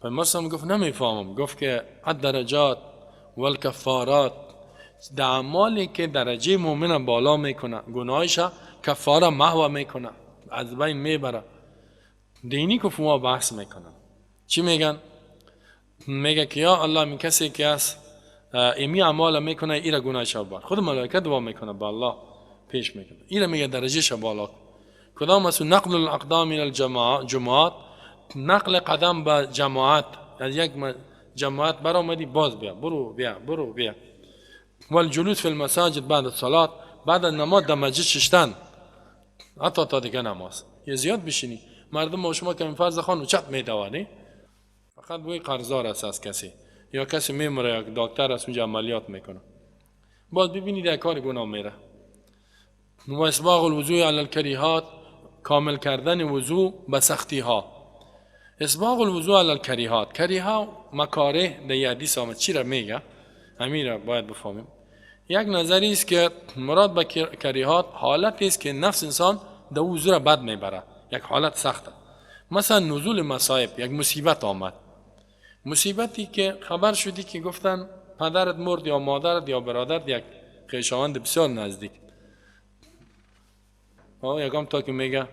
پیامبر گفت نمیفهمم. گفت که الدرجات والکفارات، در اعمالی که درجه مؤمن بالا میکنه، گناهش کفاره محو میکنه، از بین میبره. دینی که فما بحث میکنن چی میگن؟ میگه که یا الله، من کسی که است امی اعمال میکنه، ایرا گناهش بار خود ملائکه دعا میکنه، با الله پیش میکنه، ایرا میگه درجهش بالا. کدام است؟ نقل الاقدام الى الجماعات، جماعت، نقل قدم به جماعت، از یک جماعت برآمدی باز بیا، برو بیا، برو بیا. والجلوس فی المساجد بعد الصلاه، بعد نماز در مسجد ششتن حتی تا دیگه نماز یه زیاد بشینی. مردم ما شما که فرض خان چت میدوانی، فقط بوی قرضدار است از کسی، یا کسی میمره یا دکتر است اونجا عملیات میکنه، باز ببینید در کار گناه میره. و اسباغ الوضوء علی الکریهات، کامل کردن وضوع به سختی ها. اسباغ الوضوء علی الکریهات، کریها مکاره، در یه حدیث آمد. چی را میگه؟ همین را باید بفهمیم. یک نظری است که مراد به کریهات حالتی است که نفس انسان در وضوع را بد میبره، یک حالت سخته. مثلا نزول مصائب، یک مصیبت آمد، مصیبتی که خبر شدی که گفتن پدرت مرد یا مادرت یا برادرت، یک خویشاوند بسیار نزدیک. یکم تا که میگه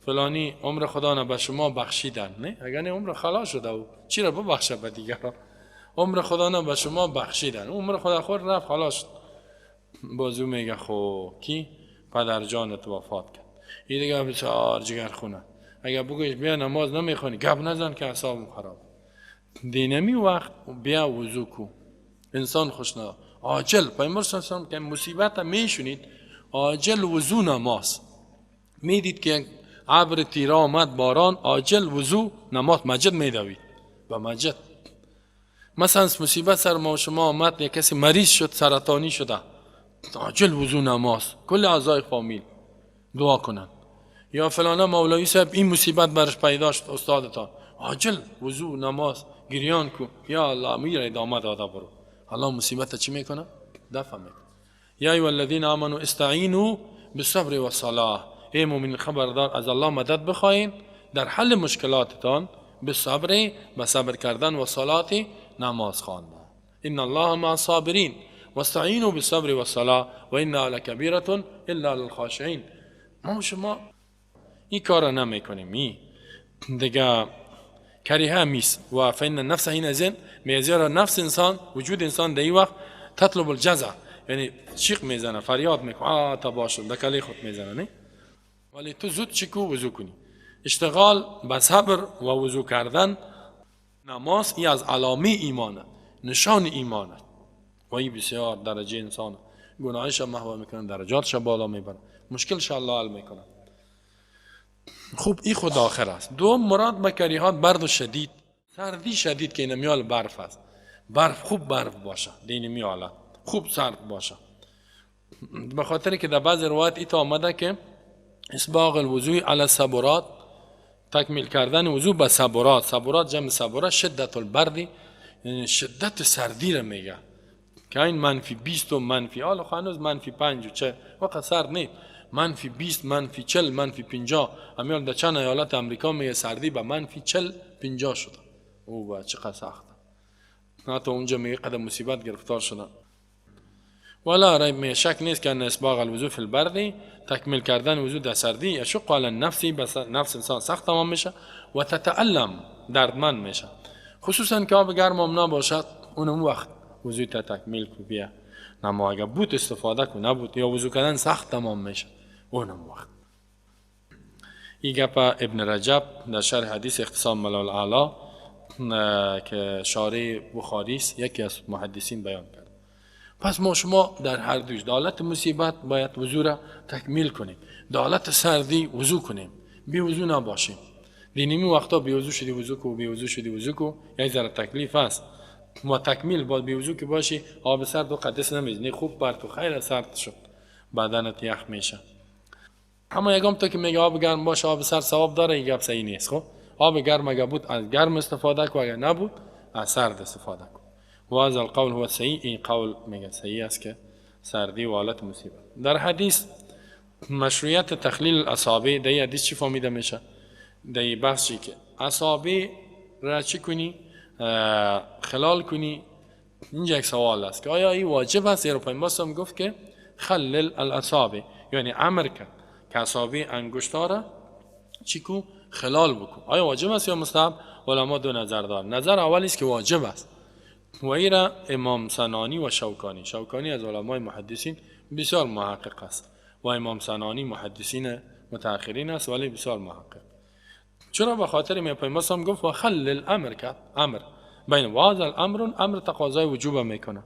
فلانی عمر خدا نه به شما بخشیدن، نه اگر نه عمر خلاص شده او چی را ببخشه به دیگران؟ عمر خدا نه به شما بخشیدن، عمر خدا خود رفت خلاص شد. بازو میگه خو کی پدر جانت وفات کرد، این دیگه بسیار جگر خونه، اگر بگویش بیا نماز نمیخونی گپ نزن که اعصابم خراب. دینمی وقت بیا وضو کو، انسان خوش نه عاجل. پیامبر صلی الله علیه و که مصیبت میشونید عاجل وضو نماز میدید که ابر تیره آمد باران، عاجل وضو نماز، مسجد میدوید به مسجد. مثلا مصیبت سر ما شما آمد، یک کسی مریض شد، سرطانی شده، عاجل وضو نماز، کل اعضای فامیل دعا کنن. یا فلانه مولوی صاحب این مصیبت برش پیدا شد، استادتان، عاجل وضو نماز، گریان کو یا الله، میره ادامه داده برو. الله مصیبت چی میکنه؟ دفع میکنه. یا ایها الذین آمنوا استعینوا بالصبر والصلاه، ای مؤمن خبردار از الله مدد بخواین در حل مشکلاتتان، بالصبر، به صبر کردن، و صلات، نماز خواندن. ان الله مع الصابرین واستعینوا بالصبر والصلاه و انها لکبیره الا للخاشعین. ما شما این کار نمیکنیم. می دیگه کریه میس و فإن النفس حينئذ، میزیارا نفس انسان، وجود انسان در این وقت تطلب الجزع، یعنی چیق میزنه، فریاد میکنه، آه تا باشد در کلی خود میزنه، نه؟ ولی تو زود چیکو وضو کنی. اشتغال به صبر و وضو کردن نماز ای از علامه ایمانه، نشان ایمانه و این بسیار درجه انسان گناهش محو میکنه، درجاتش بالا میبره، مشکلش الله حل میکنه. خوب این خود آخر است. دوم مراد به کریهات برد و شدید، سردی شدید که اینمیال برف است، برف خوب برف باشه، دین میاله خوب سرد باشه، به خاطر که در بعض روایت ایتا آمده که اسباغ الوضوء علی الصبرات، تکمیل کردن وضوع به صبرات، صبرات جمع صبره، شدت البرد، یعنی شدت سردی را میگه که این منفی 20 و منفی، حالا هنوز منفی 5 و چه وقت سرد نیست، منفی 20، منفی 40، منفی 50. امیال در چند ایالت امریکا میگه سردی به منفی 40 50 شده. او با چقدر سخت، حتی اونجا میگه قدر مصیبت گرفتار شدن. ولا ریب، می شک نیست که ان اسباغ الوضوء فی البرد، تکمیل کردن وضوع در سردی، یشق علی النفس، بس نفس انسان سخت تمام میشه و تتألم، دردمند میشه، خصوصا که آب گرم هم نباشد، اون وقت وضوع تا تکمیل کو بیا نما، اگر بود استفاده کو، نبود یا وضوع کردن سخت تمام میشه اونم وقت. این گپ ابن رجب در شرح حدیث اختصام ملال اعلی که شارح بخاری است، یکی از محدثین بیان کرد. پس ما شما در هر دوش، حالت مصیبت باید وضو را تکمیل کنیم، در حالت سردی وضو کنیم، بی وضو نباشیم. دینیمی وقتا بی وضو شدی وضو کو، بی وضو شدی وضو کو، یک ذره تکلیف است. و تکمیل باید بی وضو که باشی آب سرد و قدس نمیزنی، خوب بر تو خیر سرد شد بدنت یخ میشه. اما یگام تا که میگه آب گرم باشه آب سرد ثواب داره، این گپ صحیح نیست. خب آب گرم اگه بود از گرم استفاده کو، اگه نبود از سرد استفاده کو. و از القول هو صحیح، این قول میگه صحیح است که سردی و حالت مصیبت. در حدیث مشروعیت تخلیل الاصابع، در حدیث چی فهمیده میشه؟ در بخشی که اصابع را چی کنی؟ خلال کنی. اینجا یک سوال است که آیا این واجب است؟ زیرا پیامبر هم گفت که خلل الاصابع، یعنی امر کرد که اصابع انگشت‌ها را چی کو؟ خلال بکن. آیا واجب است یا مستحب؟ علما دو نظر دارند. نظر اول است که واجب است و ایرا امام صنعانی و شوکانی. شوکانی از علمای محدثین بسیار محقق است و امام صنعانی محدثین متأخرین است ولی بسیار محقق. چرا؟ به خاطر می پیامبر هم گفت و خلل امر کرد، امر بین واز الامر، امر تقاضای وجوب میکنه.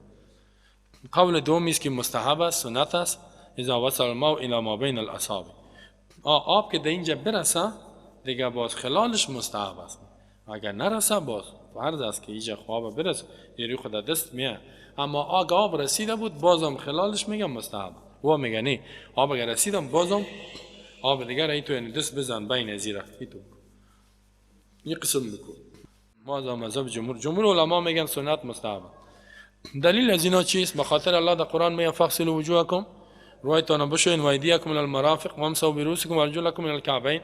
قول دوم است که مستحب است، سنت است. اذا وصل الماء الى ما بین الاصابع، آب که در اینجا برسه دیگه باز خلالش مستحب است. اگر نرسه باز فرض است که اینجا خواب برسه یعنی خود دست میه، اما اگه آب رسیده بود بازم خلالش میگم مستحب. و میگه نه، آب اگر رسیدم بازم آب دیگر ای تو یعنی دست بزن بین زیره ای تو یه قسم بکن. ما مذهب جمهور علما میگن سنت مستحب. دلیل از اینا چیست؟ به خاطر الله در قرآن میگه فاغسلوا وجوهکم، رویتان بشوین، و ایدیکم الی المرافق و امسحوا برؤوسکم و ارجلکم الی الکعبین.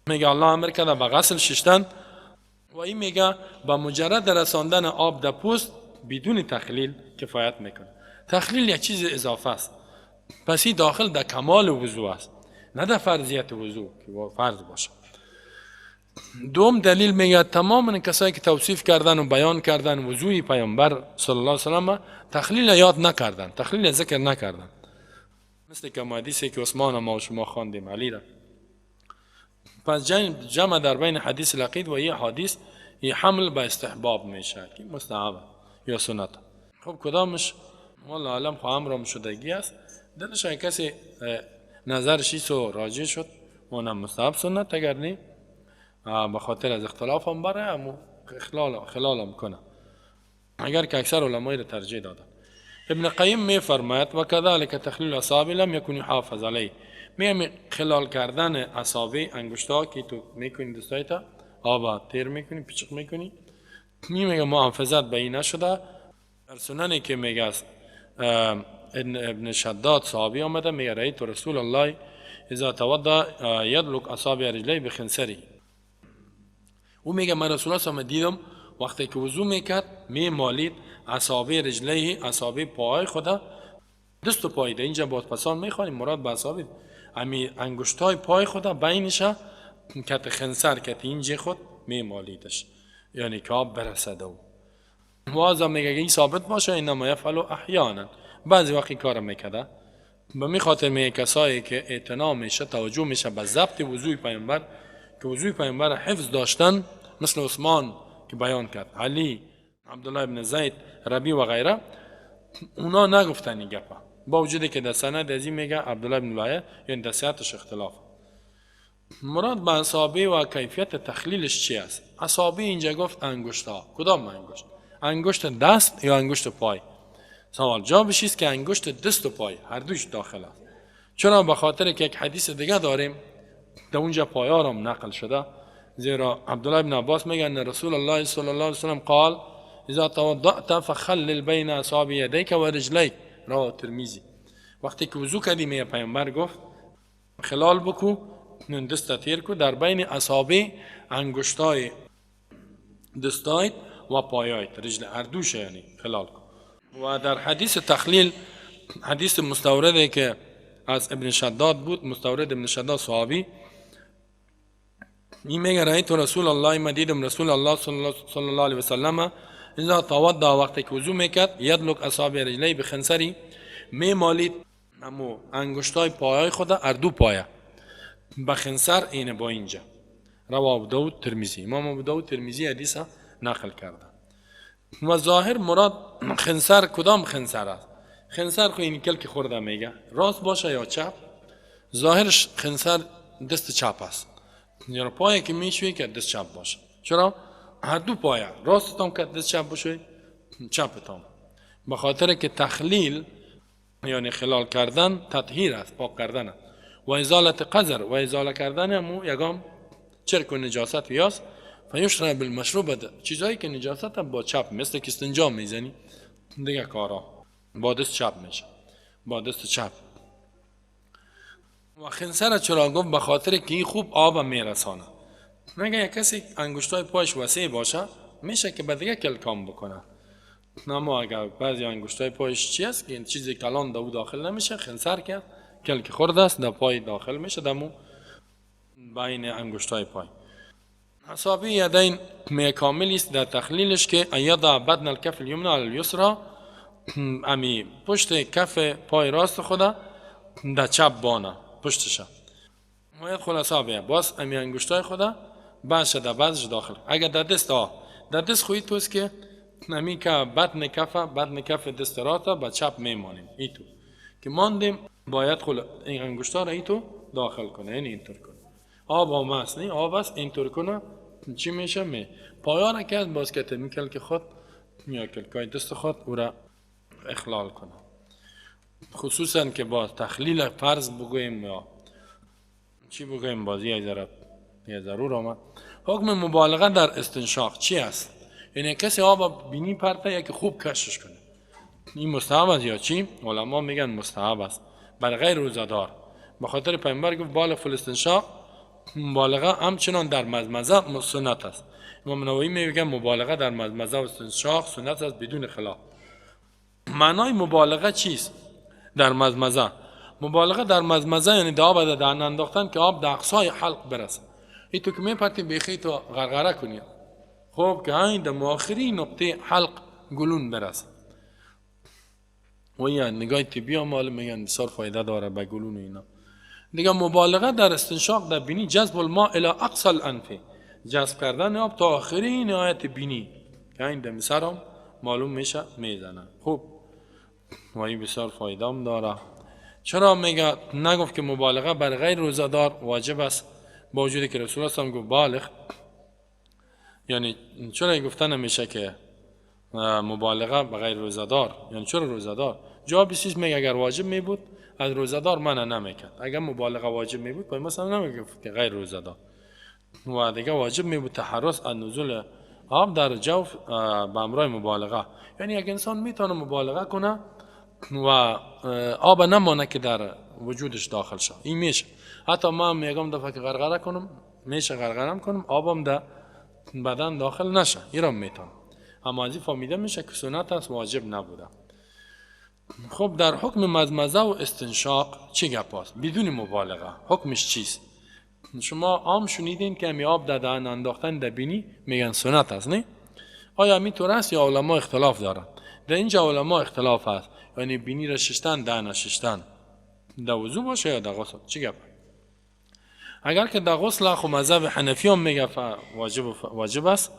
میگه الله امر کرده به غسل ششتن و این میگه با مجرد رساندن آب در پوست بدون تخلیل کفایت میکنه. تخلیل یک چیز اضافه است، پس این داخل در کمال وضو است، نه در فرضیت وضو که فرض باشه. دوم دلیل میگه تمام کسایی که توصیف کردن و بیان کردن وضوی پیامبر صلی الله علیه و سلم تخلیل یاد نکردن، تخلیل ذکر نکردن، مثل که حدیثی که عثمان ما و شما خواندیم علی را. پس جمع در بین حدیث لقید و یه حدیث یه حمل به استحباب میشه که مستحب یا سنت. خب کدامش والله عالم خو امرم شدگی است. دلش کسی نظرش سو راجع شد اونم مستحب سنت، اگر نی به خاطر از اختلاف هم بره امو خلال هم کنه، اگر که اکثر علمای را ترجیح دادن. ابن قیم می فرماید و کذالک تخلیل اصابع لم یکن یحافظ علیه. می خلال کردن اصابع انگشتا که تو میکنی دستایتا آب تیر میکنی پیچق میکنی، میگه محافظت به این نشده. در سننی که میگه ابن شداد صحابی آمده میگه رأیت رسول الله اذا توضأ یدلک اصابع رجلیه بخنصره. او میگه من رسول الله صلی دیدم وقتی که وضو میکرد میمالید اصابع رجلیه، اصابع پای خدا، دست و پای. در اینجا باز پسان میخوانیم مراد به اصابع امی انگشتای پای خدا بینشه کت خنصر کت اینجا خود میمالیدش، یعنی که آب برسده. او وازم میگه این ثابت باشه انما یفعل احیانا، بعضی وقتی کار میکرده. به می خاطر میگه کسایی که اعتنا میشه توجه میشه به ضبط وضوی پیامبر که وضوی پیامبر حفظ داشتن، مثل عثمان که بیان کرد، علی، عبدالله ابن زید، ربی و غیره، اونا نگفتن این گپا، با وجودی که در سند از این میگه عبدالله ابن لایه، یعنی در صحتش اختلاف. مراد به اصابع و کیفیت تخلیلش چی است؟ اصابع اینجا گفت انگشت ها، کدام انگشت؟ انگشت دست یا انگشت پای؟ سوال جوابش است که انگشت دست و پای هر دوش داخل است. چرا؟ به خاطر که یک حدیث دیگه داریم در اونجا پایارم نقل شده، زیرا عبدالله بن عباس میگه ان رسول الله صلی الله علیه و سلم قال اذا توضأت فخلل بین اصابع یدیک و رجلیک، رواه ترمذی. وقتی که وضو کردی میگه پیامبر گفت خلال بکو، دست تیر کو در بین اصابع انگشتای دستایت و پایایت، رجل هر دوش یعنی خلال کو. و در حدیث تخلیل حدیث مستورده که از ابن شداد بود، مستورد ابن شداد صحابی، این میگه رأیت رسول الله، ما دیدم رسول الله صلی الله علیه و سلم اذا توضأ، وقتی که وضو میکرد یدلک اصابع رجلیه بخنصری، میمالید همو انگشتای پایای خود هر دو پایه بخنصر، اینه با اینجا. رواه ابو داود ترمذی، امام ابو داود ترمذی حدیث نقل کرده. و ظاهر مراد خنصر کدام خنصر است؟ خنصر خو این کل که خورده میگه راست باشه یا چپ؟ ظاهرش خنصر دست چپ است، یعنی پایه که میشوی که دست چپ باشه. چرا؟ هر دو پایه راستتان که دست چپ باشه چپتان، به خاطر که تخلیل یعنی خلال کردن تطهیر است، پاک کردن است، و ازالت قذر و ازاله کردن همو یگام چرک و نجاست یاست. فیشرب بالمشروب، چیزایی که نجاست با چپ مثل که استنجا میزنی دیگه کارا با دست چپ میشه، با دست چپ. و خنصر چرا گفت؟ به خاطر که این خوب آب میرسانه. اگر یک کسی انگشتای پایش وسیع باشه میشه که به دیگه کلکام بکنه، اما اگر بعضی انگشتای پایش چی است که این چیزی کلان در او داخل نمیشه، خنصر کرد کلک خورده است در پای داخل میشه، دمو بین انگشتای پای. اصابع یدین کاملی است در تخلیلش که یضع بدن الکف الیمنى علی الیسرى، امی پشت کف پای راست خدا در چپ بانه پشتشه، باید خلاصه باز امی انگشتای خدا بعضش در بعضش داخل. اگر در دست ها در دست خویی توست که امی که بدن کف بدن کف دست راست با چپ میمانیم، ای تو که ماندیم باید این انگشتا را ای تو داخل کنه، یعنی اینطور کنه. آب هم است، نه آب است، اینطور کنه چی میشه؟ می پایا را که باز کته میکل که خود یا کلکای دست خود او را اخلال کنه، خصوصا که با تخلیل فرض بگوییم یا چی بگوییم بازی یه ضرور آمد. حکم مبالغه در استنشاق چی است؟ یعنی کسی آب بینی پرته یا که خوب کشش کنه، این مستحب است یا چی؟ علما میگن مستحب است بر غیر روزه‌دار، به خاطر پیامبر گفت بالغ فی الاستنشاق، مبالغه همچنان در مضمضه سنت است. امام نووی میگه مبالغه در مضمضه و استنشاق سنت است بدون خلاف. معنای مبالغه چیست در مضمضه؟ مبالغه در مضمضه یعنی آب در دهن انداختن که آب در اقصای حلق برسه. این تو که میپرتی بیخی تو غرغره کنی، خب که این در آخرین نقطه حلق گلون برسه. و این نگاه طبی هم معلوم میگن بسیار فایده داره به گلون و اینا. دیگه مبالغه در استنشاق در بینی جذب الماء الی اقصى الانف، جذب کردن آب تا آخرین نهایت بینی که این دم سرم معلوم میشه میزنه. خب و این بسیار فایده هم داره. چرا میگه نگفت که مبالغه بر غیر روزه‌دار واجب است، با وجودی که رسول الله گفت بالغ؟ یعنی چرا گفته نمیشه که مبالغه به غیر روزه‌دار؟ یعنی چرا روزه‌دار؟ جواب سیس میگه اگر واجب می بود از روزه‌دار منع نمیکرد، اگر مبالغه واجب می بود مثلا نمیگفت که غیر روزه‌دار. و دیگه واجب می بود تحرز از نزول آب در جوف به امرای مبالغه، یعنی یک انسان میتونه مبالغه کنه و آب نمانه که در وجودش داخل شه، این میشه. حتی ما میگم دفعه که غرغره کنم میشه غرغرم کنم آبم در بدن داخل نشه، این میتونم. اما از این فهمیده میشه که سنت است، واجب نبوده. خب در حکم مضمضه و استنشاق چی گپ است؟ بدون مبالغه حکمش چیست؟ شما عام شنیدین که امی آب در دهن انداختن در بینی میگن سنت است، نه؟ آیا همینطور است یا علما اختلاف دارن؟ در اینجا علما اختلاف است، یعنی بینی را ششتن دهن ششتن در وضو باشه یا در غسل؟ چی گپ؟ اگر که در غسل خو مذهب حنفی هم میگه واجب است،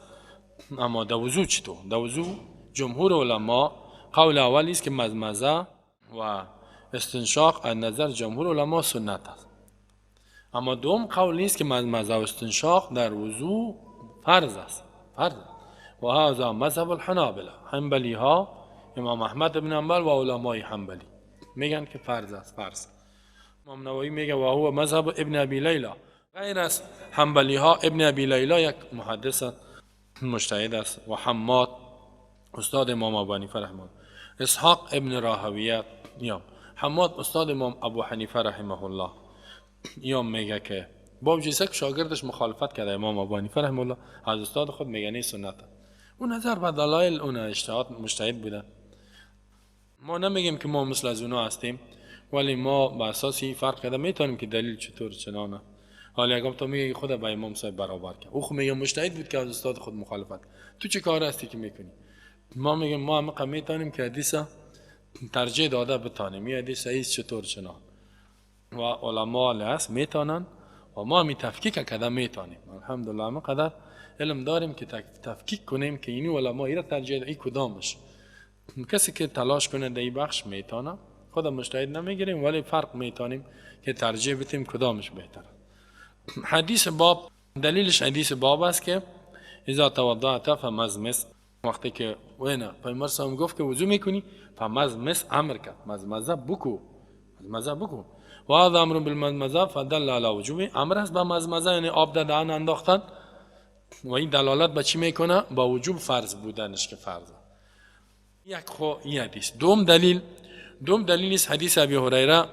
اما در وضو چطور؟ در وضو جمهور علما قول اولی است که مضمضه و استنشاق از نظر جمهور علما سنت است. اما دوم قول نیست که مضمضه و استنشاق در وضو فرض است، فرض. و هذا مذهب الحنابلة، حنبلی ها، امام احمد بن حنبل و علمای حنبلی میگن که فرض است، فرض. امام نووی میگه و هو مذهب ابن ابی لیلی. غیر از حنبلی ها ابن ابی لیلی یک محدث مجتهد است و حماد استاد امام ابو حنیفه رحمه الله، اسحاق ابن راهویه، یا حماد استاد امام ابو حنیفه رحمه الله، یا میگه که با وجود که شاگردش مخالفت کرده امام ابو حنیفه رحمه الله از استاد خود میگه نه سنت. اون نظر به دلایل اون اجتهاد مجتهد بودن. ما نمیگیم که ما مثل از اونا هستیم، ولی ما به اساس فرق کرده میتونیم که دلیل چطور چنانه. حالا اگه تو میگی خدا با امام صاحب برابر کرد، او خو میگه مجتهد بود که از استاد خود مخالفت، تو چه کار هستی که میکنی؟ ما میگیم ما هم میتونیم که حدیث ترجیح داده بتانیم، این حدیث صحیح چطور چنان و علما هست میتونن و ما می تفکیک کرده میتونیم. الحمدلله ما قدر علم داریم که تفکیک کنیم که اینی علما ایرا ترجیح ای کدامش. کسی که تلاش کنه در این بخش میتونه، خود مجتهد نمیگیریم ولی فرق میتونیم که ترجیح بدیم کدامش بهتره. حدیث باب دلیلش حدیث باب است که اذا توضأت فمضمض، وقتی که وینا پیامبر صلی گفت که وضو میکنی فمضمض امر کرد، مضمضه بکو، مضمضه بکو. و هذا امر بالمضمضه فدل علی وجوب، امر است به مضمضه یعنی آب در دهن انداختن، و این دلالت به چی میکنه؟ با وجوب فرض بودنش که فرض. یک خو این حدیث. دوم دلیل است حدیث ابی هریره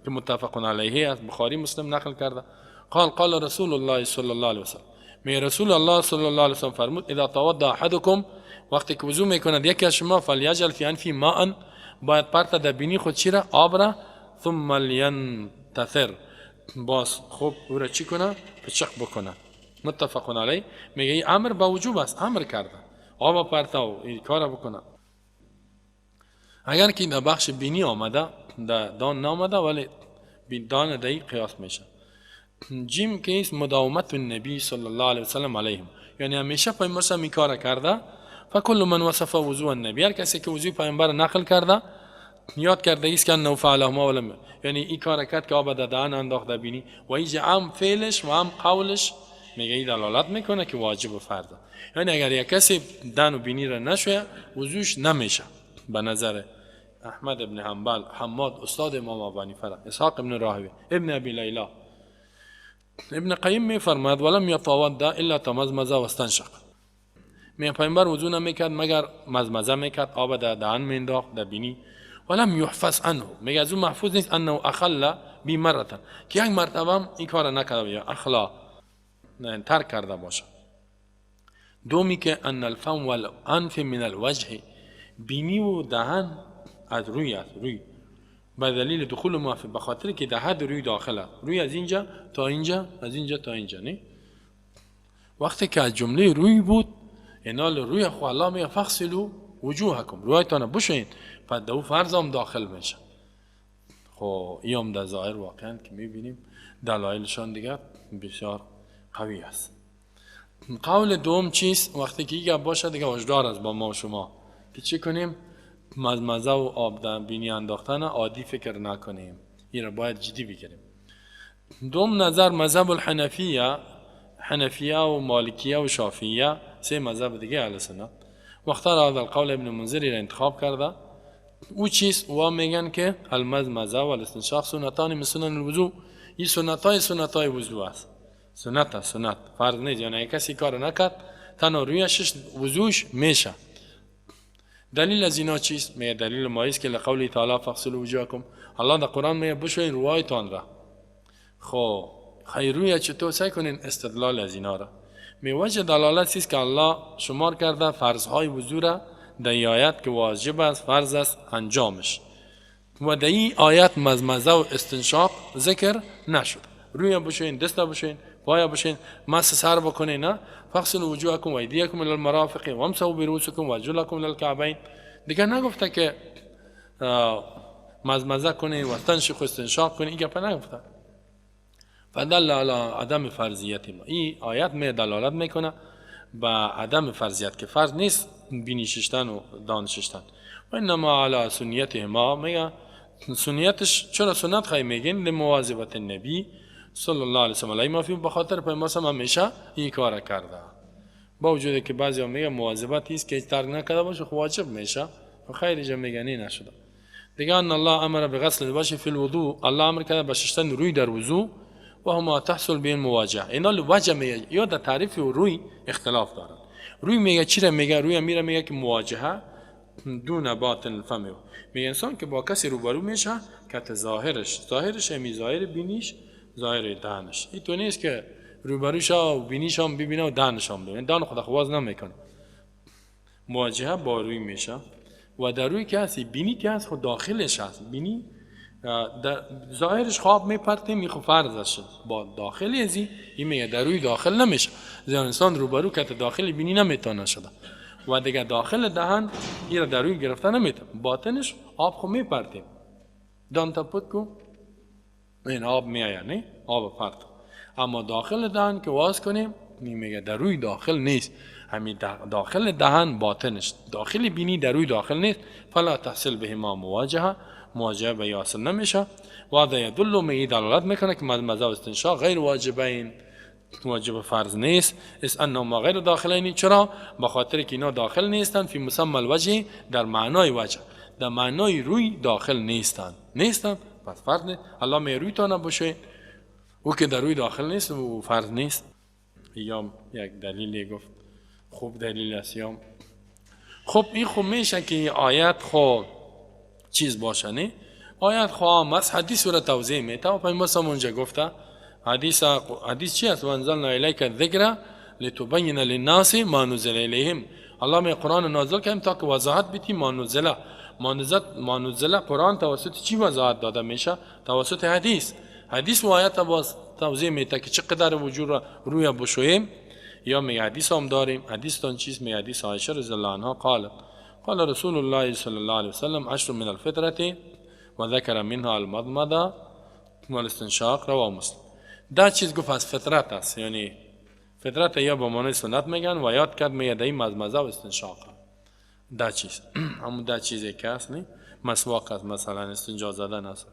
که متفق علیه است، بخاری مسلم نقل کرده. قال قال رسول الله صلی الله علیه وسلم می رسول الله صلی الله علیه وسلم فرمود اذا توضا احدکم، وقتی که وضو میکند یکی از شما، فلیجعل فی انفه ماء، باید پرت در بینی خود چی را؟ آب را. ثم لینتثر، باز خوب او را چی کنه؟ پچق بکنه. متفق علیه. میگه این امر با وجوب است، امر کرده آب پرتا و این کار بکنه. اگر که در بخش بینی آمده، در دان نامده، ولی دان در قیاس میشه. جیم که است مداومت النبی صلی الله علیه وسلم علیهم، یعنی همیشه پیامبر این کار کرده. فکل من وصف وضوء النبی، هر کسی که وضوء پیامبر نقل کرده یاد کرده است که انه فعلهما ولم، یعنی این کار کرد که آب در دهن انداخت در بینی، و اینجا هم فعلش و هم قولش میگه این دلالت میکنه که واجب و فرض. یعنی اگر یک کسی دهن و بینی را نشویه وضوش نمیشه. به نظر احمد ابن حنبل، حماد استاد امام ابو حنیفه، اسحاق ابن راهوی، ابن ابی لیلا، ابن قیم میفرماید ولم یتوضا الا تمزمز واستنشق. می پیامبر وضو نمیکرد مگر مزمزه میکرد، آب در دهن مینداخت در بینی. ولم یحفظ عنه، میگه از اون محفوظ نیست انه اخل بی مرتن، که یک مرتبه هم این کار نکرده یا اخلا نه ترک کرده باشه. دومی که ان الفم والانف من الوجه، بینی و دهن از روی است، روی به دلیل دخول ما به خاطر که دهن روی داخله، روی از اینجا تا اینجا، از اینجا تا اینجا، نه وقتی که از جمله روی بود اینال روی خو الله میگه فغسلوا وجوهکم، رویتان بشوین، پس دو فرض هم داخل میشه. خب این هم در ظاهر واقعا که میبینیم دلایلشان دیگه بسیار قوی است. قول دوم چیست؟ وقتی که این باشه دیگه هشدار است با ما و شما که چی کنیم؟ مزمزه و آب در بینی انداختن عادی فکر نکنیم، این را باید جدی بگیریم. دوم نظر مذهب الحنفیه، حنفیه و مالکیه و شافعیه، سه مذهب دیگه اهل سنت. واختار هذا القول ابن منذر را انتخاب کرده. او چیست؟ او میگن که المزمزه و الاستنشاق سنتان من سنن الوضوء، این سنتای وضوء است، سنت است، سنت فرض نیست، یعنی کسی کار نکرد تنها رویش وضوش میشه. دلیل از اینا چیست؟ میگه دلیل ما است که لقول تعالی فاغسلوا وجوهکم، الله در قرآن میگه بشوین روایتان را. خب خیر روی چطور؟ سعی کنین استدلال از اینا را. می وجه دلالت است که الله شمار کرده فرضهای وضو را در آیت که واجب است، فرض است انجامش، و در این آیت مزمزه و استنشاق ذکر نشد. روی بشوین، دست بشوین، پای بشوین، مس سر بکنین، نه فاغسلوا وجوهکم و ایدیکم الی المرافق وامسحوا برؤوسکم و ارجلکم الی الکعبین. دیگه نگفته که مزمزه کنین و استنشق و استنشاق کنین، این گپ نگفته. فدل علی عدم فرضیت ما، این آیت می دلالت میکنه به عدم فرضیت که فرض نیست بینی ششتن و دان ششتن، و انما علی سنیت ما. میگه سنیتش چرا سنت خواهی میگین؟ لمواظبت النبی صلی الله علیه وسلم علیه ما فی، به خاطر پیامبر همیشه این کار کرده. با وجود که بعضی ها میگه مواظبت است که ترک نکرده باشه خب واجب میشه، خیر جا میگه نه نشده. دیگه ان الله امر بغسل الوجه فی الوضوء، الله امر کرده به شستن روی در وضوء، و هما تحصل به مواجهه. اینا وجه میگه یا در تعریف روی اختلاف دارن. روی میگه چی را میگه؟ روی میره میگه که مواجهه دون باطن الفم، میگه انسان که با کسی روبرو میشه که ظاهرش همی ظاهر بینیش، ظاهر دهنش، این تو نیست که روبروش و بینیش هم ببینه و دهنش هم ببینه، دهن خود خواز نمیکنه. مواجهه با روی میشه و در روی که هست بینی که هست خود داخلش هست، بینی در ظاهرش خواب میپرتیم این خب فرض با داخل ازی، این میگه در روی داخل نمیشه، زیرا انسان روبرو که داخل بینی نمیتونه شده و دیگه داخل دهن این را در روی گرفته نمیتونه، باطنش آب خب میپرتیم دان تا پت کو این آب میآید، نه آب پرت، اما داخل دهن که واز کنیم میگه در روی داخل نیست، همین داخل دهن باطنش داخل بینی در روی داخل نیست. فلا تحصل به ما مواجهه، مواجهه به حاصل نمیشه. و هذا یدل، می دلالت میکنه که مزمزه و استنشاق غیر واجبین، واجب فرض نیست، اس انهما غیر داخلین. چرا؟ به خاطر که اینا داخل نیستن فی مسمى الوجه، در معنای وجه، در معنای روی داخل نیستن، پس فرض نیست. الله می روی تا نباشه، او که در روی داخل نیست و فرض نیست. یا یک دلیلی گفت خوب دلیل است. یا خب این خوب میشه که این آیت خب چیز باشه، نه آیت خو عام است، حدیث را توضیح میده و پیامبر اونجا گفته حدیث چی است؟ و انزلنا الیک الذکر لتبین للناس ما نزل الیهم. الله می قرآن نازل کردیم تا که وضاحت بیتی ما نزل. ما نزل قرآن توسط چی وضاحت داده میشه؟ توسط حدیث. حدیث و آیت باز توضیح میده که چقدر وجود را روی بشویم. یا می حدیث هم داریم. حدیث تان چیز؟ می حدیث عایشه رضی الله عنها قالت قال رسول الله صلی الله علیه وسلم عشر من الفطرة و ذکر منها المضمضه والاستنشاق رواه مسلم. ده چیز گفت از فطرت است، یعنی فطرت یا به معنی سنت میگن و یاد کرد میگه ده مضمضه و استنشاق. ده چیز همون ده چیزی که هست، نه مسواک است مثلا، استنجا زدن است،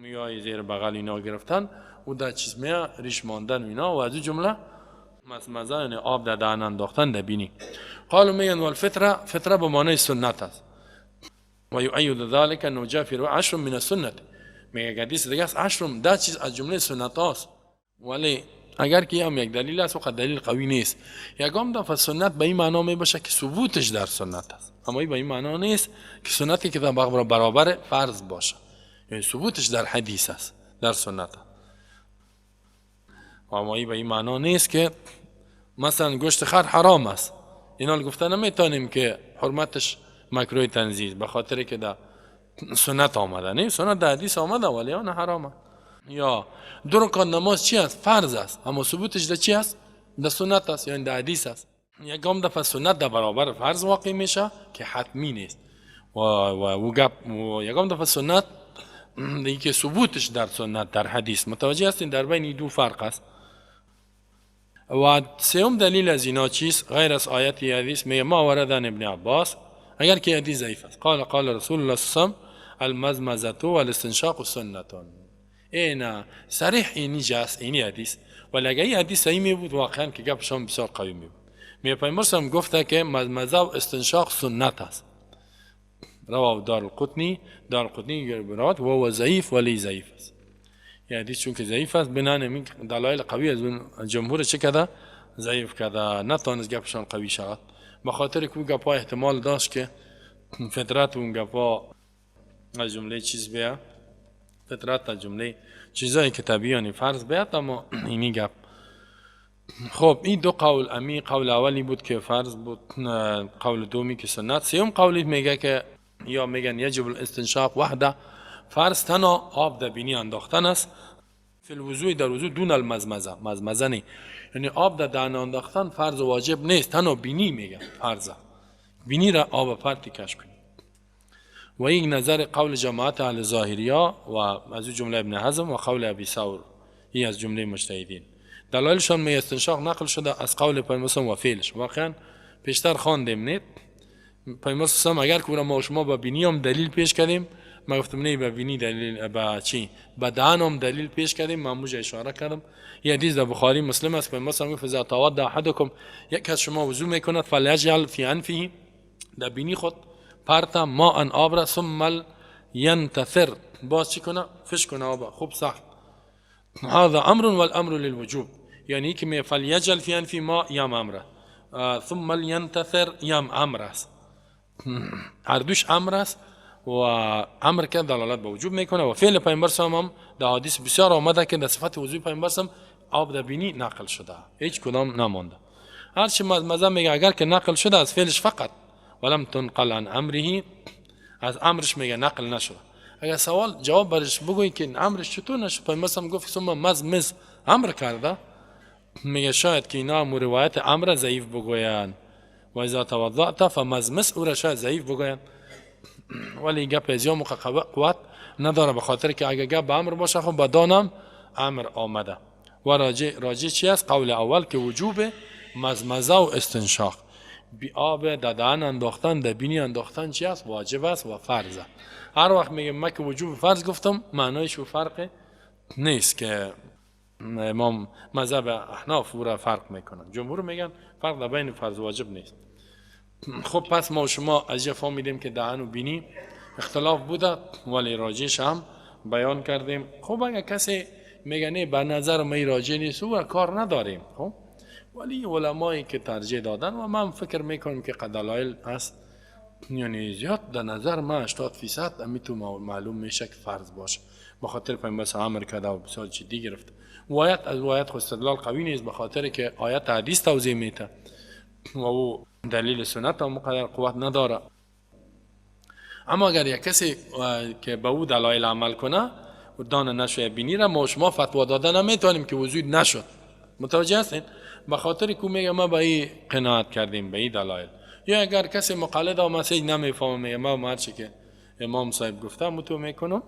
یا زیر بغل اینا گرفتن و ده چیز میه ریش ماندن اینا و از جمله مضمضه یعنی آب در دهن انداختن در بینی. قالوا میگن والفطره، فطره به معنی سنت است. و یؤید ذلك انه جاء في عشر من السنت. میگه حدیث دیگه است عشر، ده چیز از جمله سنت هاست، ولی اگر که هم یک دلیل است و دلیل قوی نیست. یکم دفعه سنت به این معنا می باشه که ثبوتش در سنت است، اما این به این معنا نیست که سنتی که در برابر فرض باشه، یعنی ثبوتش در حدیث است، در سنت است. و اما این به این معنا نیست که مثلا گوشت خر حرام است، اینا گفته نمیتونیم که حرمتش مکروه تنزیه به خاطر که در سنت آمده، نه سنت در حدیث آمده ولی آن حرامه. یا دو رکعت نماز چی است؟ فرض است، اما ثبوتش در چی است؟ در سنت است، یعنی در حدیث است. یکم دفعه سنت در برابر فرض واقع میشه که حتمی نیست و و گپ و یکم دفعه سنت دیگه که ثبوتش در سنت در حدیث. متوجه هستین در بین دو فرق است. و سوم دلیل از اینا چیست غیر از آیت حدیث؟ میگه ما وردن ابن عباس، اگر که حدیث ضعیف است، قال قال رسول الله صلی الله علیه و سلم المزمزه والاستنشاق سنتون. اینا صریح اینی جاست، اینی حدیث. ولی اگر این حدیث صحیح می بود واقعا که گپشان بسیار قوی می بود. می پیامبر هم گفته که مزمزه و استنشاق سنت است. رواه دارقطنی، دارقطنی روایت و هو ضعیف ولی ضعیف است. این حدیث چون که ضعیف است بنان این دلایل قوی از اون جمهور چه کده ضعیف کده، نتونست گپشان قوی شود، به خاطر که گپا احتمال داشت که فطرت اون گپا از جمله چیز بیا، فطرت از جمله چیزایی که طبیعی فرض بیاد، اما اینی گپ. خب این دو قول، امی قول اولی بود که فرض بود، قول دومی که سنت. سیوم قولی میگه که یا میگن یجب الاستنشاق وحده، فرض تنها آب در بینی انداختن است، فی الوضوء در وضوء دون المزمزه، مزمزه نه، یعنی آب در دهن انداختن فرض و واجب نیست، تنها بینی میگه فرض، بینی را آب پرتی کش کنی. و این نظر قول جماعت اهل ظاهریا و از جمله ابن حزم و قول ابی ثور، این از جمله مجتهدین. دلایلشان می استنشاق نقل شده از قول پیامبر و فعلش. واقعا پیشتر خواندیم نه پیامبر اگر که ما شما با بینی هم دلیل پیش کردیم، ما گفتم نه با بینی دلیل، با چی با دهن هم دلیل پیش کردیم، من موجه اشاره کردم. یه حدیث در بخاری مسلم است، پیامبر گفت اذا توضأ احدکم، یک از شما وضو میکند فلیجعل فی انفه، در بینی خود پرتا ماء آب را، ثم ینتثر، باز چی کنه؟ فش کنه آب خوب سخت. هذا امر والامر للوجوب، یعنی که می فلیجعل فی انفه ما یم امره، ثم ینتثر یم امر است، هر دوش امر است و امر که دلالت به وجوب میکنه. و فعل پیامبر هم در حدیث بسیار آمده که در صفت وضوع پیامبر آب در بینی نقل شده، هیچ کدام نمانده. هرچی مزمزه میگه اگر که نقل شده از فعلش فقط، ولم تنقل عن امره، از امرش میگه نقل نشده. اگر سوال جواب برش بگویی که امرش چطور نشد، پیامبر هم گفت ثم مزمز امر کرده، میگه شاید که اینا روایت امر ضعیف بگوین و اذا توضأت فمزمز، او را شاید ضعیف بگوین، ولی گپ از یا قوت نداره، به خاطر که اگر گپ به امر باشه خب با دانم امر آمده. و راجع چی است؟ قول اول که وجوب مزمزه و استنشاق، بی آب در دهن انداختن در بینی انداختن چی است؟ واجب است و فرض. هر وقت میگم من که وجوب فرض گفتم، معنایش و فرق نیست که امام مذهب احناف او را فرق میکنن، جمهور میگن فرق در بین فرض و واجب نیست. خب پس ما شما از جا فهمیدیم که دهن و بینی اختلاف بوده، ولی راجعش هم بیان کردیم. خب اگر کسی میگه نه به نظر ما راجع نیست، او کار نداریم. خب ولی علمایی که ترجیح دادن و من فکر میکنم که دلایل هست، یعنی زیاد در نظر من 80% امی تو معلوم میشه که فرض باشه، به خاطر پیامبر امر کرده و بسیار جدی گرفت. و آیت از آیت خو استدلال قوی نیست، به خاطر که آیت حدیث توضیح میده و او دلیل سنت هم مقدر قوت نداره. اما اگر یک کسی که به او دلایل عمل کنه و دانه نشوی بینی را ما شما فتوا داده نمیتونیم که وجود نشد. متوجه هستین؟ به خاطر که میگه ما به این قناعت کردیم، به این دلایل. یا اگر کسی مقلد آمد نمیفهمه، میگه ما هرچی که امام صاحب گفته تو میکنم،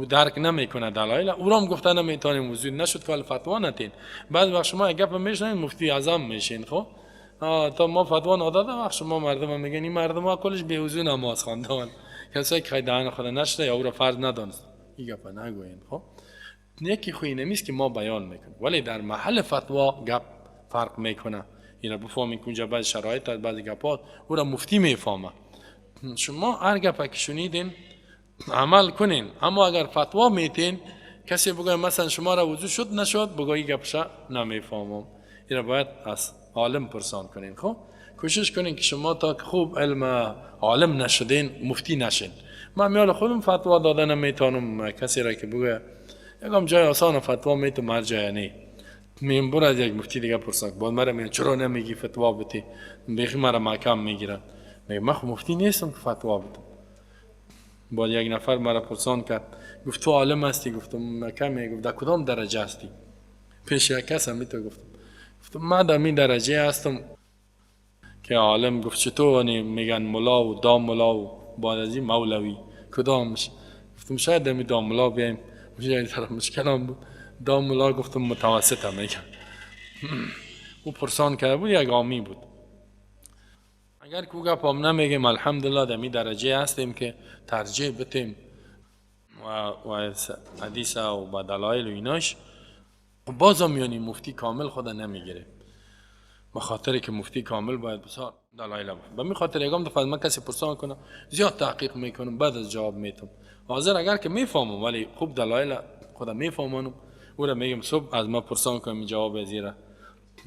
درک نمیکنه دلایل، او را هم گفته نمیتونیم وجود نشد که فتوا نتین. بعد وقت شما گپ میشنین مفتی اعظم میشین. خب تا ما فتوا نداده وقت شما مردم میگن این مردم ها کلش بی وضو نماز خواندن، کسایی که دهن خود نشده یا او را فرض ندانست. این گپ نگوین. خب یکی خوی نمیست که ما بیان میکنیم، ولی در محل فتوا گپ فرق میکنه. اینا بفهمین که اونجا بعض شرایط بعضی گپات او را مفتی میفهمه. شما هر گپ که شنیدین عمل کنین، اما اگر فتوا میتین کسی بگه مثلا شما را وضو شد نشد، بگه این گپش نمیفهمم، اینا باید از عالم پرسان کنین. خب کوشش کنین که شما تا که خوب علم عالم نشدین مفتی نشین. من میال خودم فتوا دادن نمیتونم کسی را که بگه یکم جای آسان فتوا میتونم، هر جای نه میم برو از یک مفتی دیگه پرسان. بعد مرا میگن چرا نمیگی فتوا بتی، بیخی مرا محکم میگیرن. میگم من خب مفتی نیستم که فتوا بدم. بعد یک نفر مرا پرسان کرد، گفت تو عالم هستی؟ گفتم کمی. گفت در کدام درجه هستی؟ پیش یک کس هم تو گفتم، گفتم من در این درجه هستم که عالم. گفت چطور؟ میگن ملا و دام ملا و بعد از این مولوی کدامش؟ گفتم شاید در دام ملا بیایم، یه طرف مشکلم بود. دام ملا گفتم متوسط هم میگن. او پرسان کرده بود، یک عامی بود. اگر که او گپ هم نمیگیم الحمدلله در این درجه هستیم که ترجیح بتیم و حدیث و با دلایل و ایناش، بازم یعنی مفتی کامل خدا نمیگیره، به خاطر که مفتی کامل باید بسیار دلایل باشه. به می خاطر یکم دفعه من کسی پرسان کنه زیاد تحقیق میکنم، بعد از جواب میتم. حاضر اگر که میفهمم ولی خوب دلایل خدا میفهمم، او را میگم صبح از ما پرسان کنم جواب زیره،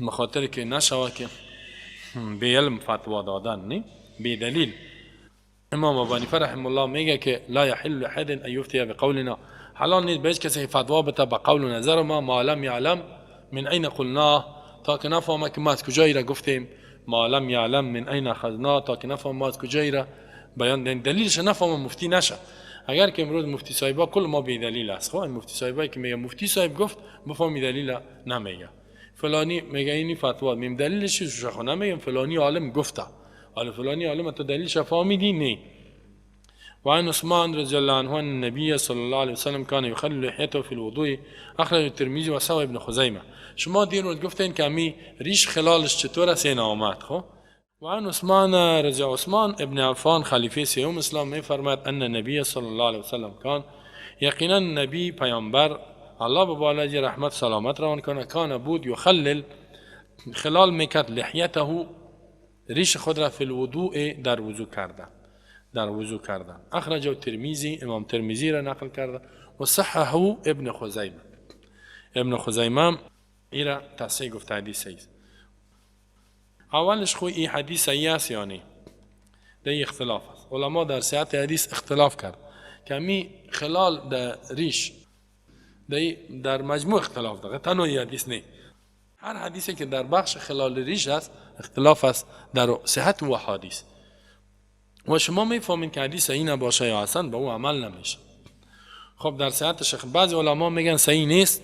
به خاطر که نشوه که بی علم فتوا دادن، نه بی دلیل. امام ابو حنیفه رحمه الله میگه که لا یحل لأحد ان یفتی بقولنا، حلال نیست به هیچ کسی فتوا بده به قول و نظر ما، ما لم یعلم من این قلناه، تا که نفهمه که ما از کجایی را گفتیم، ما لم یعلم من این اخذنا، تا که نفهمه ما از کجایی را بیان، دلیلش نفهمه مفتی نشه. اگر که امروز مفتی صاحبا کل ما بی دلیل است. خب این مفتی صاحبایی که میگه مفتی صاحب گفت، بفهمی دلیل نمیگه. فلانی میگه اینی فتوا، میم دلیلش چیه؟ نمیگم فلانی عالم گفته، حالا فلانی عالم تو دلیلش فهمیدی نه. وعن عثمان رضي الله عنه أن النبي صلى الله عليه وسلم كان يخلل لحيته في الوضوء، أخرج الترمذي وسوى ابن خزيمة. شما دیروز گفتین که امی ریش خلالش چطور است این آمد. خب وعن عثمان رضي عثمان ابن عفان خلیفه سوم اسلام میفرماید ان النبي صلى الله عليه وسلم کان، یقینا نبی پیامبر الله به بالای رحمت سلامت روان کنه، کان بود یخلل خلال میکرد لحیته ریش خود را فی الوضوء در وضو کرده، در وضو کردن. اخرجه الترمذی، امام ترمذی را نقل کرده و صححه ابن خزیمه. ابن خزیمه ایرا تصحیح گفته حدیث است. اولش خو این حدیث صحیح است یعنی در اختلاف است. علما در صحت حدیث اختلاف کرد که می خلال در ریش در مجموع اختلاف داره، تنها این حدیث نه. هر حدیثی که در بخش خلال ریش است اختلاف است در صحت و حدیث. و شما میفهمین که حدیث صحیح نباشه یا اصلا به او عمل نمیشه. خب در صحتش بعضی علما میگن صحیح نیست،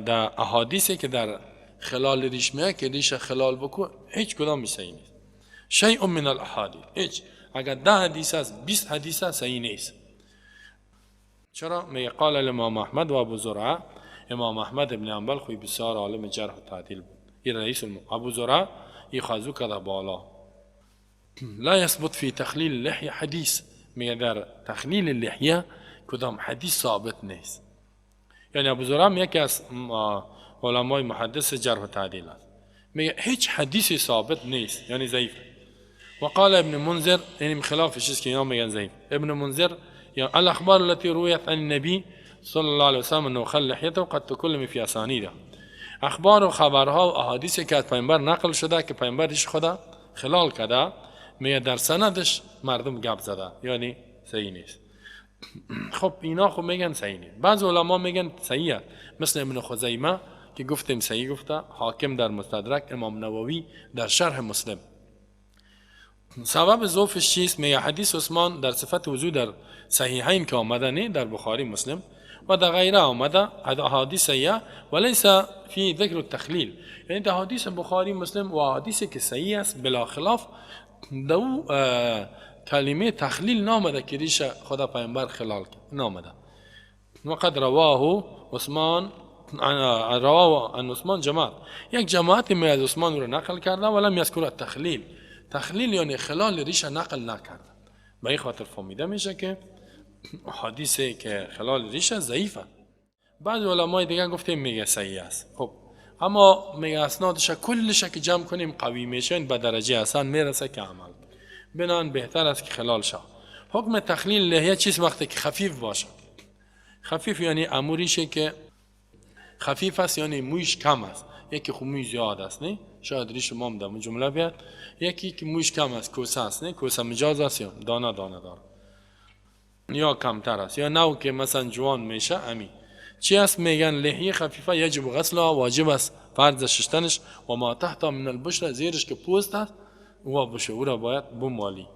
در احادیثی که در خلال ریش میاد که ریش خلال بکن هیچ کدام صحیح نیست. شیء من الاحادیث، هیچ. اگر 10 حدیث است 20 حدیث است صحیح نیست. چرا؟ میگه قال الامام احمد و ابو زرعه. امام احمد ابن حنبل خوی بسیار عالم جرح و تعدیل بود، این رئیس ابو زرعه این خازو کرده بالا. لا يثبت في تخلیل اللحیه حدیث، میگه در تخلیل اللحیه کدام حدیث ثابت نیست. یعنی ابو زرعه یکی از علمای محدث جرح و تعدیل است، میگه هیچ حدیثی ثابت نیست، یعنی ضعیف. وقال ابن منذر، یعنی خلافش است که اینا میگن ضعیف. ابن منذر يعني الاخبار التي رويت عن النبي صلى الله عليه وسلم انه خل لحيته قد تكلم في اسانیده. اخبار و خبرها و احادیثی که از پیامبر نقل شده که پیامبر ریش خدا خلال کرده، میگه در سندش مردم گپ زده، یعنی صحیح نیست. خب اینا خب میگن صحیح نیست. بعض علما میگن صحیح است، مثل ابن خزیمه که گفتیم صحیح گفته، حاکم در مستدرک، امام نووی در شرح مسلم. سبب ضعفش چیست؟ میگه حدیث عثمان در صفت وضو در صحیحین که آمده، نه در بخاری مسلم و در غیره آمده، احادیث صحیحه ولیس فی ذکر التخلیل، یعنی در حدیث بخاری مسلم و حدیثی که صحیح است بلا خلاف دو کلمه تخلیل نامده که ریش خدا پیامبر خلال نامده. وقد رواه عثمان، رواه عن عثمان جماعت، یک جماعت می از عثمان رو نقل کرده ولم یذکر التخلیل، تخلیل یعنی خلال ریش نقل نکرده. به این خاطر فهمیده میشه که حدیثی که خلال ریش ضعیفه. بعض علمای دیگه گفتیم میگه صحیح است. خب اما میگه اسنادش کلش که جمع کنیم قوی میشه، به درجه حسن میرسه که عمل بنان بهتر است که خلال شه. حکم تخلیل لحیه چیست؟ وقتی که خفیف باشه. خفیف یعنی اموریشه که خفیف است، یعنی مویش کم است. یکی خو موی زیاد است، نه شاید ریش مام در جمله بیاد. یکی که مویش کم است، کوسه است، نه کوسه مجاز است یا دانه دانه داره یا کمتر است، یا نو که مثلا جوان میشه. امی چی است؟ میگن لحیه خفیفه یجب غسلها، واجب است فرض شستنش، و ما تحت من البشره، زیرش که پوست است و بشه او را باید بمالی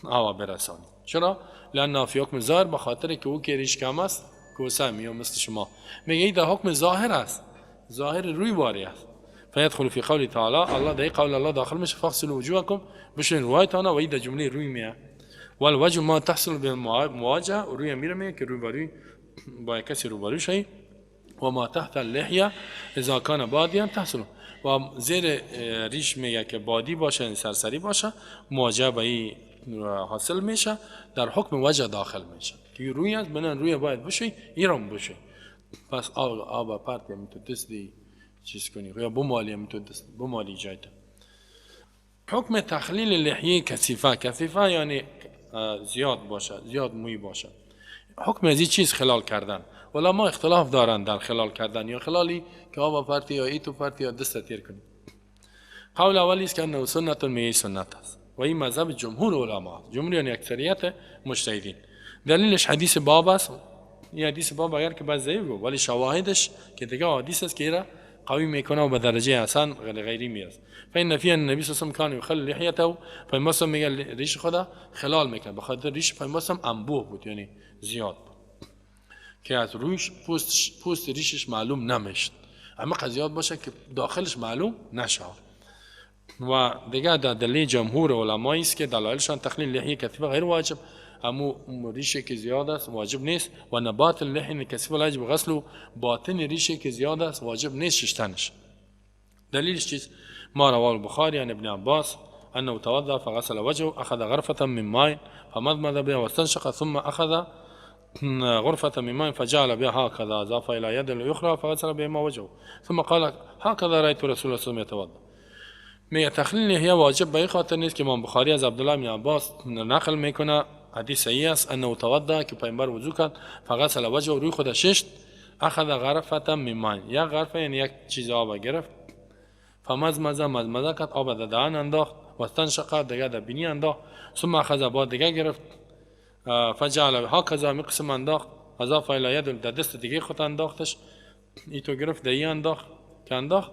آوا برسانی. چرا؟ لأنه فی حکم ظاهر، به خاطر که او که ریش کم است کوسه میو مثل شما. میگه در حکم ظاهر است، ظاهر روی باری است. فیدخل فی قول تعالی، الله در قول الله داخل میشه فاغسلوا وجوهکم، بشین روایتانا و این در جمله روی میه. والوجه ما تحصل بالمواجهه، روی میره میگه که روی باری با کسی روبرو شی. و ما تحت اللحیه اذا کان بادیا تحصل، و زیر ریش میگه که بادی باشه یعنی سرسری باشه، مواجهه به این حاصل میشه، در حکم وجه داخل میشه که روی است، بنان روی باید بشی، ایران بشی. پس آب پرت می تو دست دی چیز کنی یا بمالی می تو دست بمالی جایت. حکم تخلیل لحیه کثیفه، کثیفه یعنی زیاد باشه، زیاد موی باشه. حکم از این چیز خلال کردن، ولی ما اختلاف دارن در خلال کردن، یا خلالی که آب پرتی یا ایتو پرتی یا دست تیر کنی. قول اولی است که انه سنت، میگه سنت است و این مذهب جمهور علما است، جمهور یعنی اکثریت مجتهدین. دلیلش حدیث باب است. این حدیث باب اگر که بعض ضعیف بود ولی شواهدش که دیگه حدیث است که ایرا قوی میکنه و به درجه حسن غیری میرسه. فإن فی النبی صلی الله علیه و کان یخلل لحیته، پیامبر میگه ریش خدا خلال میکنه، به خاطر ریش پیامبر انبوه بود یعنی زیاد بود که از رویش پوست ریشش معلوم نمیشد، اما زیاد باشه که داخلش معلوم نشه. و دیگه در دلیل جمهور علمایی است که دلایلشان تخلیل لحیه کثیفه غیر واجب، امو ریشه که زیاد است واجب نیست، و نبات اللحیه کثیفه لا یجب غسله، باطن ریشه که زیاد است واجب نیست شستنش. دلیلش چیست؟ ما رواه البخاري عن ابن عباس انه توضأ فغسل وجهه اخذ غرفة من ماء فمضمض بها واستنشق ثم اخذ غرفة من ماء فجعل بها هكذا، اضاف الى يد الاخرى فغسل بهما وجهه ثم قال هكذا رايت رسول الله صلى الله عليه وسلم يتوضأ. میگه تخلیل لحیه واجب به این خاطر نیست که امام بخاری از عبدالله بن عباس نقل میکنه، حدیث صحیح است، انه توضأ که پیامبر وضو کرد، فغسل وجهه روی خود شست، اخذ غرفة من ماء، یک غرفه یعنی یک چیز آب گرفت، فمزمزه مزمزه کرد، آب در دهن انداخت، واستنشق دیگه در بینی انداخت، ثم اخذ بعد دیگه گرفت، فجعل هكذا قسم انداخت، اضاف الى يد در دست دیگه خود انداختش، ایتو گرفت دهی انداخت که انداخت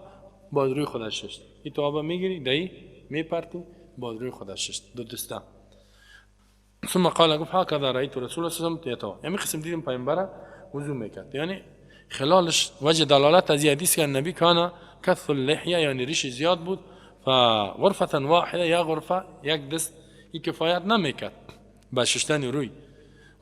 باز روی خودش شست، ایتو آب میگیری دهی میپرتی باز روی خودش شست دو دسته. ثم قال گفت هكذا رأيت رسول الله صلی الله علیه و سلم، یعنی قسم دیدم پیامبر وضو میکرد، یعنی خلالش وجه دلالت از حدیث که النبی کان کث اللحیه یعنی ریش زیاد بود، فغرفة واحده یا غرفه یک دست این کفایت نمیکرد با شستن روی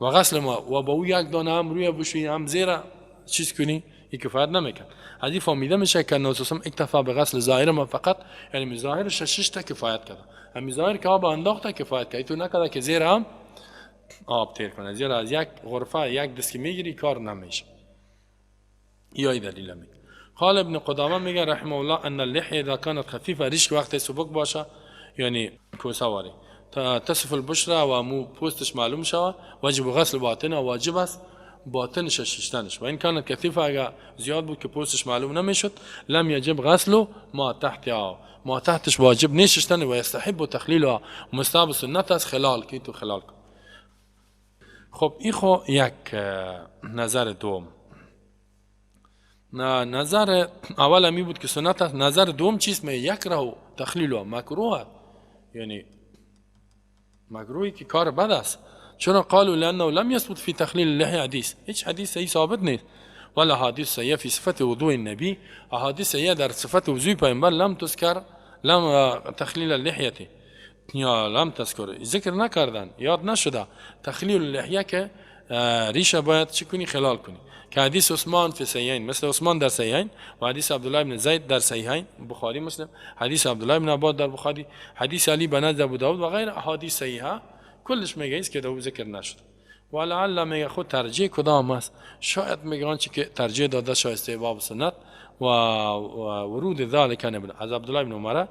و غسل ما و با او یک دانه هم روی بشویی هم زیر چیز کنی، این کفایت نمیکرد. از این فهمیده میشه که النبی صلی الله علیه و اکتفا به غسل ظاهر ما فقط، یعنی ظاهرش شش تا کفایت کرد، هم ظاهر که آب انداخته کفایت کرد، تو نکرده که زیر هم آب تیر کنه، زیرا از یک غرفه یک دست که میگیری کار نمیشه. یا دلیل میگه. قال ابن قدامه میگه رحمه الله ان اللحیه اذا كانت خفیفه، ریش وقت سبک باشه یعنی کوسه واری تصف البشره و مو پوستش معلوم شوه، واجب غسل باطنه، واجب است باطنش شستنش، و این کانت کثیفه اگر زیاد بود که پوستش معلوم نمیشد لم یجب غسل ما تحتها، ما تحتش واجب نیست شستن، و یستحب تخلیلها، مستحب سنت است خلال کی تو خلال کن. خب این خو یک نظر دوم. نظر اول می بود که سنت است. نظر دوم چیست؟ می یکره تخلیل و مکروه، یعنی مکروهی که کار بد است. چرا؟ قالوا لانه لم يثبت في تخلیل اللحیه حدیث، هیچ حدیث صحیح ثابت نیست. ولا حدیث صحیح فی صفت وضوء النبی، احادیث صحیح در صفت وضوء پیامبر لم تذکر لم تخلیل اللحیه یا لم تذکر، ذکر نکردن، یاد نشده تخلیل اللحیه که ریشه باید چی کنی؟ خلال کنی. که حدیث عثمان فی صحیحین، مثل عثمان در صحیحین و حدیث عبدالله بن زید در صحیحین بخاری مسلم، حدیث عبدالله بن عباس در بخاری، حدیث علی بن ابو داود و غیر احادیث صحیحه کلش میگه است که دو ذکر نشد. ولعل میگه خود ترجیح کدام است؟ شاید میگه آنچه که ترجیح داده شایسته باب سنت و ورود ذلک از عبدالله بن عمر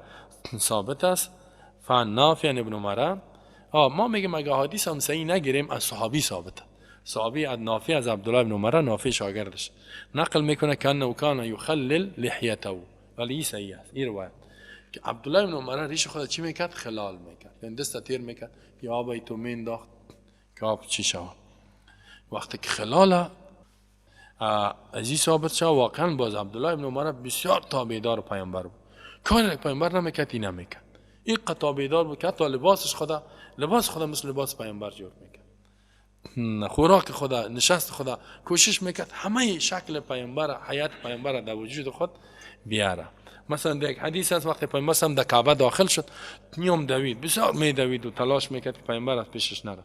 ثابت است. فنافع ابن عمر، ما میگیم اگه حدیث هم صحیح نگیریم از صحابی ثابته. صحابی از نافع از عبدالله بن عمر، نافع شاگردش نقل میکنه که انه کان یخلل لحیته، ولی این صحیح است این روایت که عبدالله بن عمر ریش خود چی میکرد؟ خلال میکرد، یعنی دست تیر میکرد یا آب تو مینداخت که آب چی شود. وقتی که خلال از این ثابت شد، واقعا باز عبدالله بن عمر بسیار تابعدار پیامبر بود، کاری پیامبر نمیکرد این نمیکرد، این تابعدار بود که حتی لباسش خدا لباس خدا مثل لباس پیامبر جور میکرد، خوراک خدا، نشست خدا، کوشش میکرد همه شکل پیامبر، حیات پیامبر در وجود خود بیاره. مثلا در یک حدیث هست وقتی پیامبر هم در کعبه داخل شد، نیوم دوید، بسیار میدوید و تلاش میکرد که پیامبر از پیشش نره.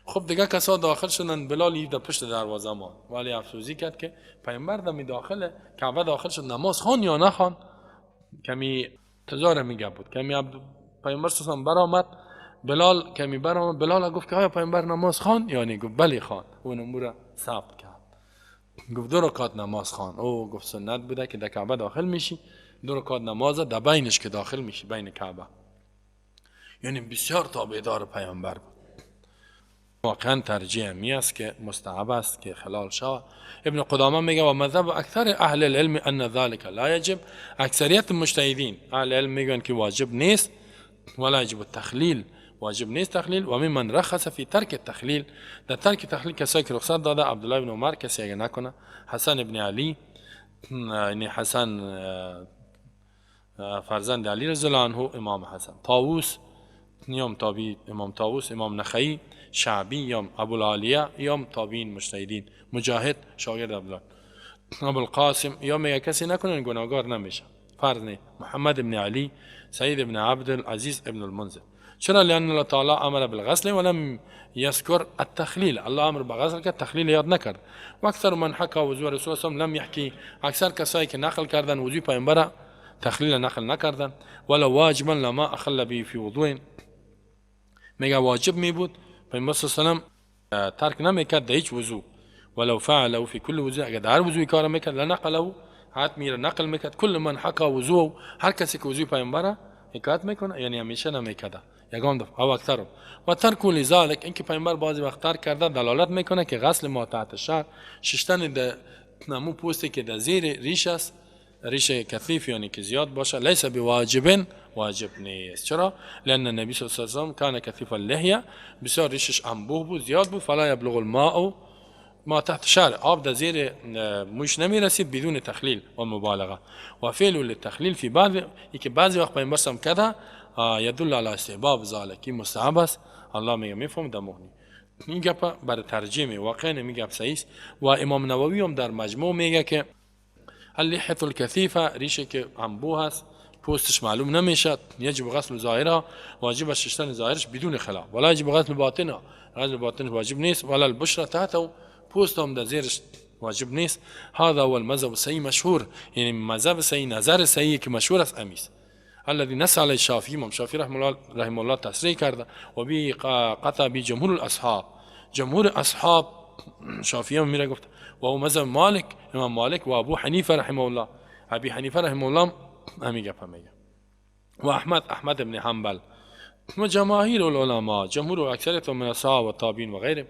خب دیگه کسا داخل شدن، بلال در پشت دروازه ماند، ولی افسوسی کرد که پیامبر دمی داخل کعبه داخل شد، نماز خوان یا نخوان، کمی تجار میگه بود، کمی پیامبر صلی برآمد، بلال کمی برآمد، بلال گفت که آیا پیامبر نماز خوان یا نه؟ گفت بله خوان. اون امور ثبت کرد، گفت دو رکعت نماز خوان. او گفت سنت بوده که در کعبه داخل میشی دو رکعت نماز در بینش که داخل میشی، بین کعبه. یعنی بسیار تابعدار پیامبر بود. واقعا ترجیح می است که مستحب است که خلال شود. ابن قدامه میگه و مذهب اکثر اهل العلم ان ذلك لا یجب، اکثریت مجتهدین اهل علم میگن که واجب نیست، ولا یجب التخلیل، واجب نیست تخلیل. و ممن رخص فی ترک التخلیل، در ترک تخلیل کسایی که رخصت داده عبدالله بن عمر کسی اگه نکنه، حسن ابن علی، یعنی حسن فرزند علی رضی الله عنه، امام حسن، طاووس یام تابعی، امام طاووس، امام نخعی، شعبی یام ابوالعالیه یام تابعین مجتهدین، مجاهد شاگرد عبدالله، ابوالقاسم یا میگه کسی نکنه گناهگار نمیشه، فرض نه، محمد ابن علی، سعید ابن عبد العزیز ابن المنذر. چرا؟ لأن الله تعالی امر بالغسل ولم يذكر التخلیل، الله امر به غسل کرد، تخلیل یاد نکرد. و اکثر من حکا وضوء رسول الله لم يحكي، اکثر کسایی که نقل کردن وضوء پیامبر تخلیل نقل نکردن. ولا واجبا لما اخل به فی وضوء، میگه واجب می بود پیامبر صلی الله علیه و سلم ترک نمیکرد در هیچ وضوء، ولو فعله فی کل وضوء، اگر در هر وضوء کار میکرد لنقله، حتم میره نقل میکرد. کل من حکا وضوء، هر کسی که وضوء پیامبر حکایت میکنه، یعنی همیشه نمیکرده یگان دفعه او اکثر. و ترک لذلک، اینکه پیامبر بعضی وقت ترک کرده دلالت میکنه که غسل ما تحت شعر، ششتن در نمو پوستی که در زیر ریش است، ریش کثیف یعنی که زیاد باشه، لیس بواجب، واجب نیست. چرا؟ لان النبی صلی الله علیه و سلم کان کثیف اللحیه، بسیار ریشش انبوه بود، زیاد بود، فلا یبلغ الماء ما تحت شعر، آب در زیر موش نمیرسید بدون تخلیل و مبالغه. و فعل للتخلیل فی بعض، که بعضی وقت پیامبر صلی الله علیه و سلم یدل علی استحباب ذلک، مستحب است. الله میگه میفهم در مغنی این گپ برای ترجمه واقعا میگه صحیح است. و امام نووی هم در مجموع میگه که اللحیه الکثیفه، ریشه که انبوه است، پوستش معلوم نمیشه، یجب غسل ظاهرها، واجب شستن ظاهرش بدون خلاف، ولا یجب غسل باطنها، غسل باطنش واجب نیست، ولا البشره تحته، پوست هم در زیرش واجب نیست. هذا هو المذهب الصحیح مشهور، یعنی مذهب صحیح، نظر صحیح که مشهور است امیست، الذي نص علیه الشافعی، امام شافعی رحمه الله تصریح کرده، و بی قطع بی جمهور الاصحاب، جمهور اصحاب شافعی هم میره گفت، و او مذهب مالک، امام مالک و ابو حنیفه رحمه الله، ابی حنیفه رحمه الله همین گپ میگه، و احمد، احمد بن حنبل، و جماهیر العلماء، جمهور و اکثریت من اصحاب و تابعین و غیرهم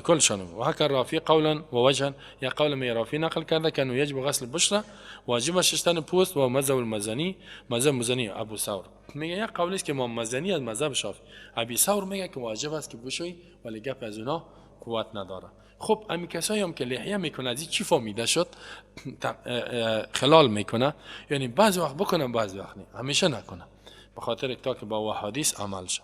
کلشان. و حکى رافی قولا و وجها، یا قول می رافی نقل کرده که انه یجب غسل بشره، واجب شستن پوست، و مذهب المزنی، مذهب مزنی ابو ثور میگه، یک قولی است که امام مزنی از مذهب شافعی، ابی ثور میگه که واجب است که بشوی، ولی گپ از اونا قوت نداره. خب امی کسایی هم که لحیه میکنه از چی فهمیده شد؟ خلال میکنه، یعنی بعض وقت بکنه بعض وقت نه، همیشه نکنه، به خاطر تا که با احادیث عمل شد.